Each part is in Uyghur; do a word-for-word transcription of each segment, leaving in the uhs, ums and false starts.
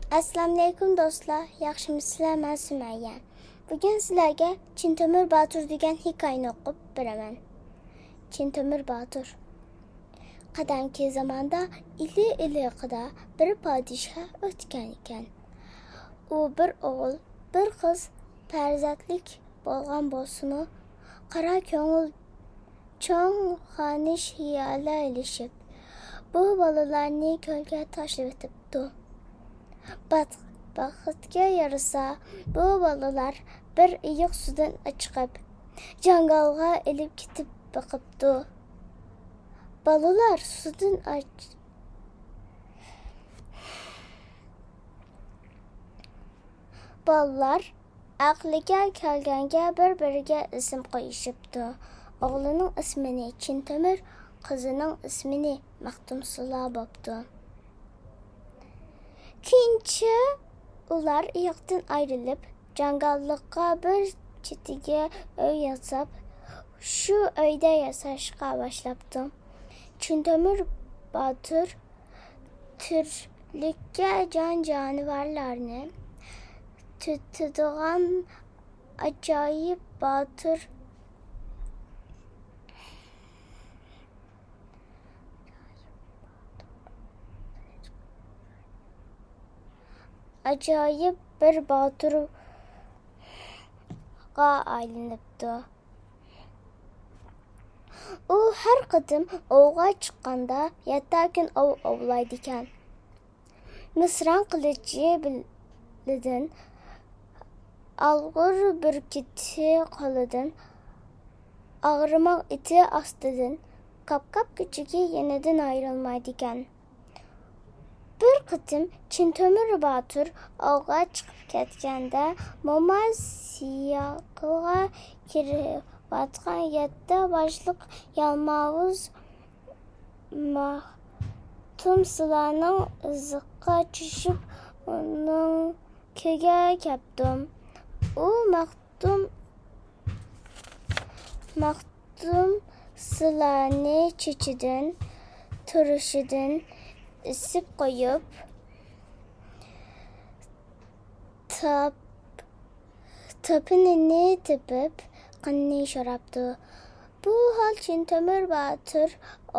ئەسسالامۇئەلەيكۇم دوستلار، ياخشىمۇسىلەر؟ مەن سۈمەييە. بۈگۈن سىلەرگە چىن تۆمۈر باتۇر دېگەن ھېكايىنى ئوقۇپ بېرىمەن. چىن تۆمۈر باتۇر. قەدىمكى زاماندا ئىلى-ئىلىقىدا بىر پادىشاھ ئۆتكەن ئىكەن. ئۇ بىر ئوغۇل، بىر قىز پەرزەنتلىك بولغان بولسىمۇ، قارا كۆڭۈل چوڭ خانىش ھىيالە ئېلىشىپ، بۇ بالىلارنى كۆلگە تاشلىۋېتىپتۇ. بەت-، بەختكە يارىسا، بۇ بالىلار بىر ئېيىق سۇدىن ئاچىقىپ، جاڭگالغا ئېلىپ كېتىپ بېقىپتۇ. بالىلار سۇدىن ئاچ-، بالىلار ئەقلىگە كەلگەنگە بىر-بىرىگە ئىسىم قويۇشۇپتۇ. ئوغلىنىڭ ئىسمىنى چىن تۆمۈر، قىزىنىڭ ئىسمىنى مەختۇمسۇلا بوپتۇ. كېيىنچە ئۇلار ئېيىقتىن ئايرىلىپ، جاڭگاللىققا بىر چېتىگە ئۆي ياساپ، شۇ ئۆيدە ياشاشقا باشلاپتۇ. چىن تۆمۈر باتۇر تۈرلۈككە جان-جانىۋارلارنى تۇتىدىغان ئاجايىپ باتۇر، ئاجايىپ بىر باتۇرغا ئايلىنىپتۇ. ئۇ ھەر قېتىم ئوۋغا چىققاندا، يەتتە كۈن ئوۋ ئوۋلايدىكەن. مىسران قىلىچى بېلىدىن، ئالغۇر بۈركۈتى قولىدىن، ئاغرىماق ئېتى ئاستىدىن، كاپ-كاپ كۈچۈكى يېنىدىن ئايرىلمايدىكەن. بىر قېتىم چىن تۆمۈر باتۇر ئوۋغا چىقىپ كەتكەندە، موما سىياقىغا كىرىۋاتقان يەتتە باشلىق يالماۋۇز مەختۇمسۇلانىڭ ئىزىغا چۈشۈپ، ئۇنىڭكىگە كەپتۇ. ئۇ مەختۇم، مەختۇمسۇلانى چېچىدىن، تۇرۇشىدىن ئېسىپ قويۇپ، تاپ-، تاپىنىنى تېپىپ، قېنىنى شوراپتۇ. بۇ ھال چىن تۆمۈر باتۇر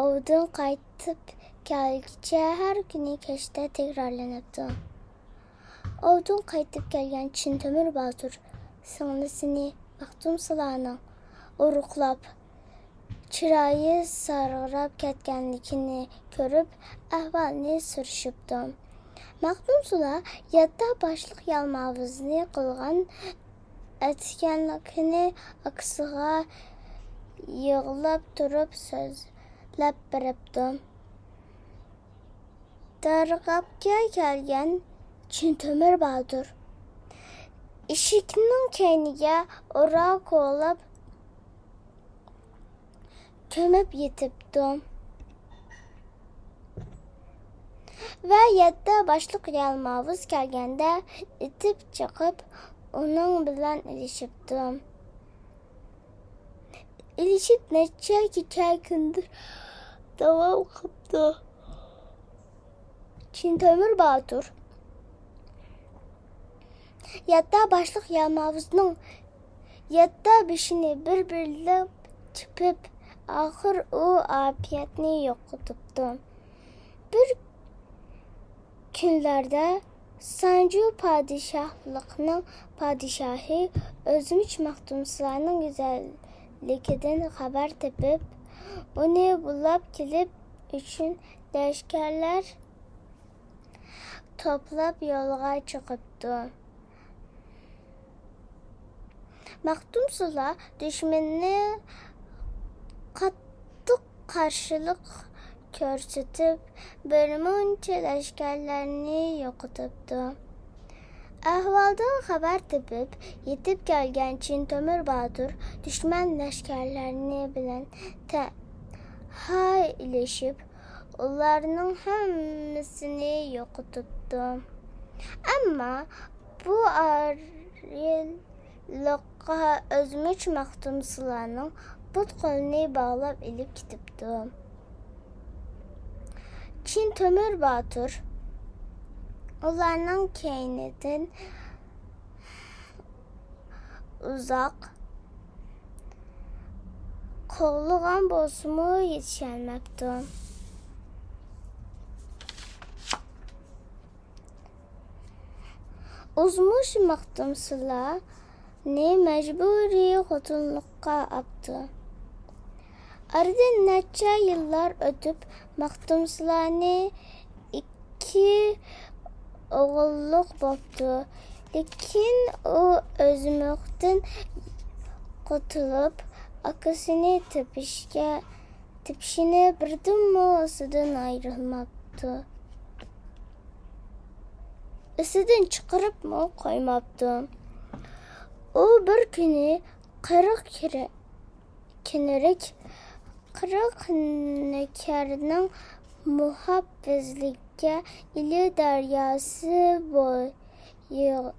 ئوۋدىن قايتىپ كەلگۈچە ھەر كۈنى كەچتە تەكرارلىنىپتۇ. ئوۋدىن قايتىپ كەلگەن چىن تۆمۈر باتۇر سىڭلىسىنى مەختۇمسۇلانىڭ ئورۇقلاپ، چىرايى سارغىراپ كەتكەنلىكىنى كۆرۈپ، ئەھۋالنى سورىشىپتۇ. مەختۇمسۇلا يەتتە باشلىق يالماۋۇزنى قىلغان ئەتكەنلىكىنى ئاكىسىغا يىغلاپ تۇرۇپ سۆزلەپ بېرىپتۇ. دەرغاپكە كەلگەن چىن تۆمۈر باتۇر ئىشىكنىڭ كەينىگە ئورا كولاپ كۆمۈپ يېتىپتۇ. ۋە يەتتە باشلىق يالماۋۇز كەلگەندە ئېتىپ چىقىپ، ئۇنىڭ بىلەن ئېلىشىپتۇ. ئېلىشىپ نەچچە كېچە كۈندە داۋام قىپتۇ. چىن تۆمۈر باتۇر يەتتە باشلىق يالماۋۇزنىڭ يەتتە بېشىنى بىر-بىرلەپ چېپىپ، ئاخىر ئۇ ئاپىيەتنى يوقىتىپتۇ. بىر كۈنلەردە سانجۇ پادىشاھلىقنىڭ پادىشاھى ئۆزمۈچ مەختۇمسۇلانىڭ گۈزەللىكىدىن خەۋەر تېپىپ، ئۇنى بۇلاپ كېلىپ ئۈچۈن لەشكەرلەر توپلاپ يولغا چىقىپتۇ. مەختۇمسۇلا دۈشمەننى قاتتىق قارشىلىق كۆرسىتىپ، بىرمۇنچە لەشكەرلەرنى يوقىتىپتۇ. ئەھۋالدىن خەۋەر تېپىپ يېتىپ كەلگەن چىن تۆمۈر باتۇر دۈشمەن لەشكەرلىرى بىلەن تەنھا ئېلىشىپ، ئۇلارنىڭ ھەممىسىنى يوقىتىپتۇ. ئەمما بۇ ئارىلىققا ئۆزمۈچ مەختۇمسۇلانىڭ پۇت-قولىنى باغلاپ ئېلىپ كېتىپتۇ. چىن تۆمۈر باتۇر ئۇلارنىڭ كەينىدىن ئۇزاق قوغلىغان بولسىمۇ، يېتىشەلمەپتۇ. ئۇزمۇش مەختۇمسۇلانى مەجبۇرىي خوتۇنلۇققا ئاپتۇ. ئارىدىن نەچچە يىللار ئۆتۈپ، مەختۇمسۇلانى ئىككى ئوغۇللۇق بوپتۇ. لېكىن ئۇ ئۆزمۇشتىن قۇتۇلۇپ، ئاكىسىنى تېپىشكە، تېپىشىنى بىردىنمۇ ئېسىدىن ئايرىماپتۇ. ئېسىدىن چىقىرىپمۇ قويماپتۇ. ئۇ بىر كۈنى قىرىق كىرە-، كىنىرىك، قىرىق نۆكەرنىڭ مۇھاپىزلىككە ئىلى دەرياسى بويىغا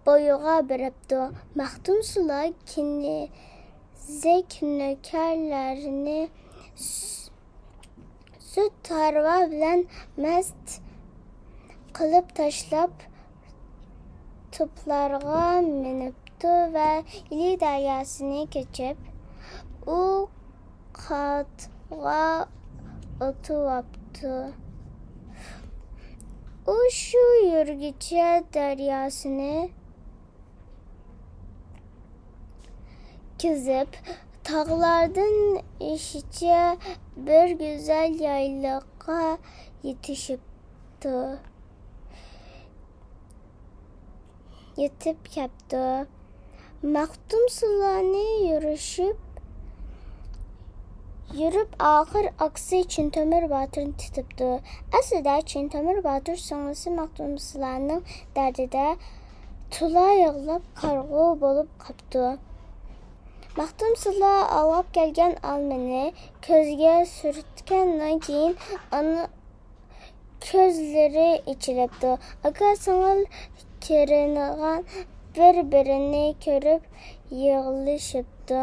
بويىغا بېرىپتۇ. مەختۇمسۇلا كېنىزەك نۆكەرلەرنى سۈ-، سۈت ھارۋا بىلەن مەست قىلىپ تاشلاپ، توپلارغا مىنىپتۇ ۋە ئىلى دەرياسىنى كېچىپ، ئۇ قاتغا ئولتۇرۇپتۇ. ئۇ شۇ يۈرگۈچە دەرياسىنى كېزىپ، تاغلاردىن ئېشىچە بىر گۈزەل يايلاغا يېتىشىپتۇ. يېتىپ كەپتۇ. مەختۇمسۇلانى يۈرۈشۈپ، يۈرۈپ ئاخىر ئاكىسى چىن تۆمۈر باتۇرنى تېپىپتۇ. ئەسلىدە چىن تۆمۈر باتۇر سىڭلىسى مەختۇمسۇلانىڭ دەردىدە تولا يىغلاپ قارىغۇ بولۇپ قاپتۇ. مەختۇمسۇلا ئاۋاپ كەلگەن ئالمىنى كۆزىگە سۈرتكەندىن كېيىن ئانا كۆزلىرى ئېچىلىپتۇ. ئاكا-سىڭىل كىرىنغان بىر-بىرىنى كۆرۈپ يىغلىشىپتۇ.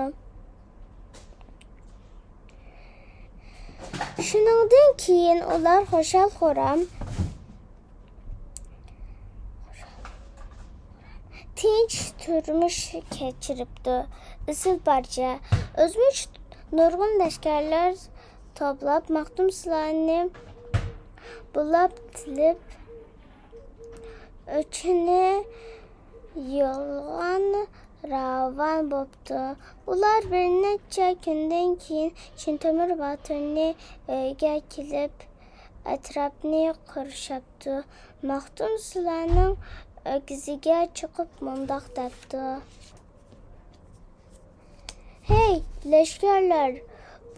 شۇنىڭدىن كېيىن ئۇلار خۇشال-خۇرام، تىنچ تۇرمۇش كەچۈرۈپتۇ. ئېسىل پارچە. ئۆزمۇش نۇرغۇن لەشكەرلەر توپلاپ، مەختۇمسۇلانى بۇلاپ تىلىپ، ئۆچىنى يولغان راۋان بوپتۇ. ئۇلار بىر نەچچە كۈندىن كېيىن چىن تۆمۈر باتۇرنى ئۆيگە كېلىپ، ئەتراپنى قورشاپتۇ. مەختۇمسۇلانىڭ ئۆگزىگە چىقىپ مۇنداق دەپتۇ: «ھەي، لەشكەرلەر،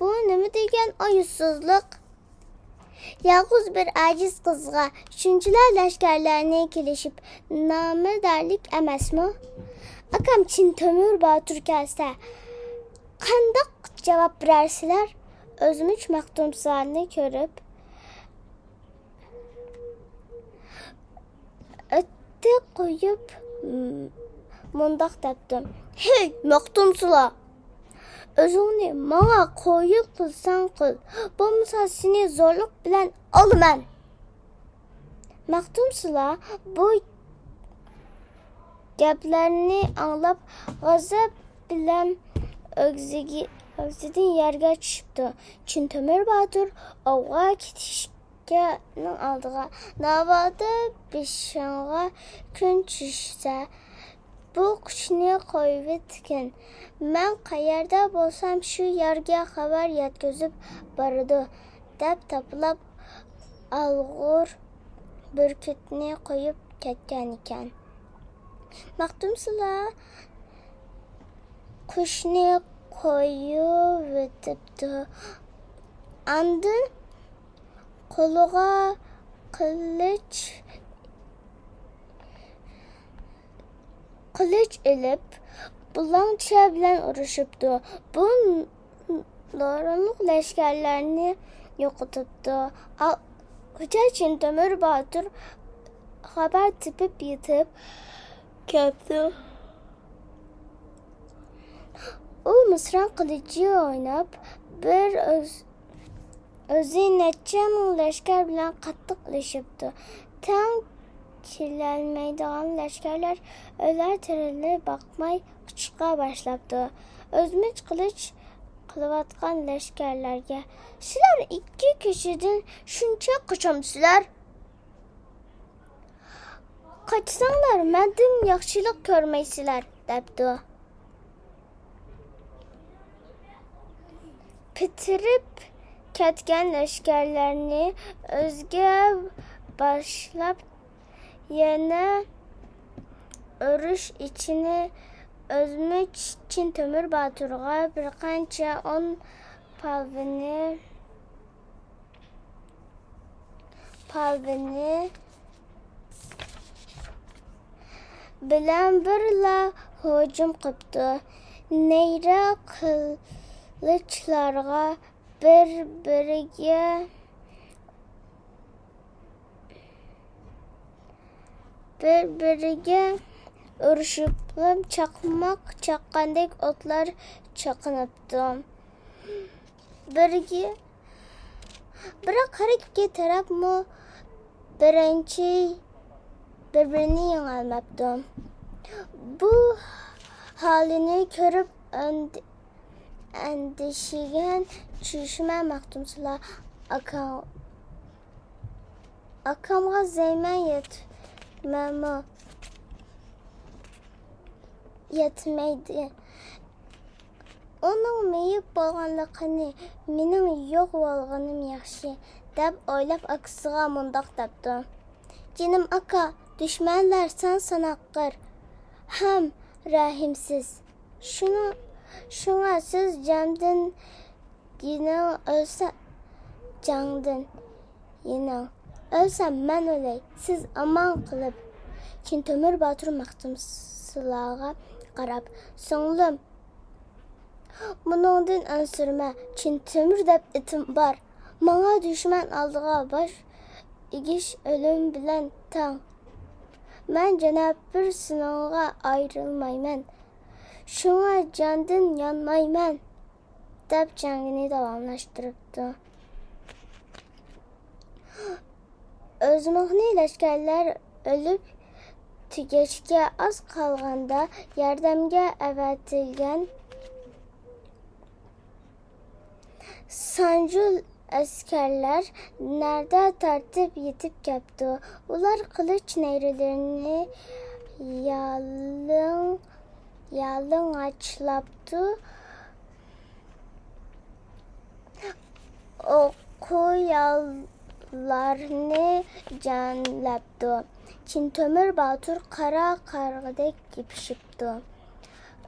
بۇ نېمە دېگەن ئايۇۋسىزلىق؟ يالغۇز بىر ئاجىز قىزغا شۇنچىلا لەشكەرلەرنى كېلىشىپ نامەردلىك ئەمەسمۇ؟ ئاكام چىن تۆمۈر باتۇر كەلسە، قانداق جاۋاب بېرەرسىلەر؟» ئۆزمۇش مەختۇمسۇلانى كۆرۈپ، ئۆتتە قويۇپ، مۇنداق دەپتۇ: «ھەي، مەختۇمسۇلا! ئۆزۈڭنى ماڭا قويۇل قىلساڭ قىل، بولمىسا سېنى زورلۇق بىلەن ئالىمەن.» مەختۇمسۇلا بۇ گەپلەرنى ئاڭلاپ، غەزەپ بىلەن ئۆگزىگە، ئۆگزىدىن يەرگە چۈشۈپتۇ. چىن تۆمۈر باتۇر ئوۋغا كېتىشكە ئالدىغا، «ناۋادا بېشىڭغا كۈن چۈشسە، بۇ قۇشنى قويۇۋەتكىن. مەن قەيەردە بولسام، شۇ يەرگە خەۋەر يەتكۈزۈپ بارىدۇ» دەپ تاپىلاپ، ئالغۇر بۈركۈتنى قويۇپ كەتكەنىكەن. مەختۇمسۇلا قۇشنى قويۇۋېتىپتۇ. ئاندىن قولىغا قىلىچ، قىلىچ ئېلىپ، بۇلاڭچى بىلەن ئۇرۇشۇپتۇ. بۇ نۇرغۇنلۇق لەشكەرلەرنى يوقىتىپتۇ. ئا-، خوجا چىن تۆمۈر باتۇر خەۋەر تېپىپ يېتىپ كەپتۇ. ئۇ مىسران قىلىچى ئويناپ، بىر ئۆز-، ئۆزى نەچچە مىڭ لەشكەر بىلەن قاتتىق ئېلىشىپتۇ. تەڭ كېلەلمەيدىغان لەشكەرلەر ئۆلەر-تىرىلەر باقماي قېچىشقا باشلاپتۇ. ئۆزمۈچ قىلىچ قىلىۋاتقان لەشكەرلەرگە، «سىلەر ئىككى كىشىدىن شۇنچە قاچامسىلەر؟ قاچساڭلار، مەندىن ياخشىلىق كۆرمەيسىلەر» دەپتۇ. پىتىرىپ كەتكەن لەشكەرلەرنى ئۆزگە باشلاپ، يەنە ئۇرۇش ئىچىنى ئۆزمۈچ چىن تۆمۈر باتۇرغا بىر قانچە ئون پالۋىنى، پالۋىنى بىلەن بىرلا ھۇجۇم قىپتۇ. نەيرە قىلىچلارغا بىر-بىرىگە، بىر-بىرىگە ئۇرۇشۇپ، چاقماق چاققاندەك ئوتلار چاقناپتۇ. بىرگە، بىراق ھەر ئىككى تەرەپمۇ بىرىنچى بىر-بىرىنى يېڭەلمەپتۇ. بۇ ھالىنى كۆرۈپ ئەند-، ئەندىشىگەن چۈشۈمە مەختۇمسۇلا ئاكا-، ئاكامغا زەيمەن يەتمەمۇ يەتمەيدۇ. ئۇنىڭ مېيىپ بولغانلىقىنى مېنىڭ يوق بولغىنىم ياخشى، دەپ ئويلاپ ئاكىسىغا مۇنداق دەپتۇ: «جېنىم ئاكا، دۈشمەنلەر سان ساناققىر ھەم رەھىمسىز. شۇنىڭ، شۇڭا سىز جاندىن يېنىڭ، ئۆلسە جاڭدىن يېنىڭ. ئۆلسەم مەن ئۆلەي، سىز ئامان قېلىپ.» چىن تۆمۈر باتۇر مەختۇمسۇلاغا قاراپ: «سىڭلىم، بۇنىڭدىن ئەنسىرىمە، چىن تۆمۈر دەپ ئېتىم بار. ماڭا دۈشمەن ئالدىغا باش ئېگىش ئۆلۈم بىلەن تەڭ. مەن يەنە بىر سىنىڭغا ئايرىلمايمەن. شۇڭا جاندىن يانمايمەن.» دەپ جەڭگىنى داۋاملاشتۇرۇپتۇ. ئۆزمۇغنى لەشكەرلەر ئۆلۈپ تۈگەشكە ئاز قالغاندا، ياردەمگە ئەۋەتىلگەن سانجۇل ئەسكەرلەر نەردە تارتىپ يېتىپ كەپتۇ. ئۇلار قىلىچ نەيرىلىرىنى يالىڭ-، يالىڭاچلاپتۇ. ئوقۇ ياللارنى جەملەپتۇ. چىن تۆمۈر باتۇر قارا قارغىدەك يېپىشىپتۇ.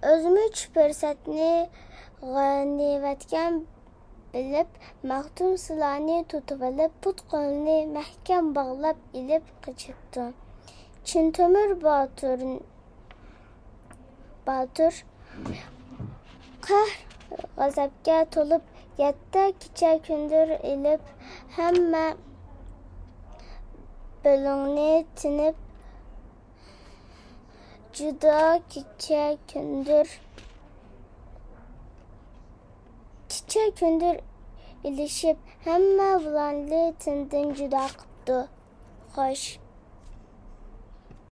ئۆزمۈچ پۇرسەتنى غەنىيمەتكە بىلىپ، مەختۇمسۇلانى تۇتۇۋېلىپ، پۇت-قولىنى مەھكەم باغلاپ ئېلىپ قېچىپتۇ. چىن تۆمۈر باتۇر، باتۇر قەھر-غەزەپكە تولۇپ، يەتتە كېچە-كۈندۈر ئېلىپ، ھەممە بۆلۈڭنى تىنىپ، جۇدا كېچە-كۈندۈر، كېچە-كۈندۈر ئېلىشىپ، ھەممە بۇلارنى تېنىدىن جۇدا قىپتۇ. خوش،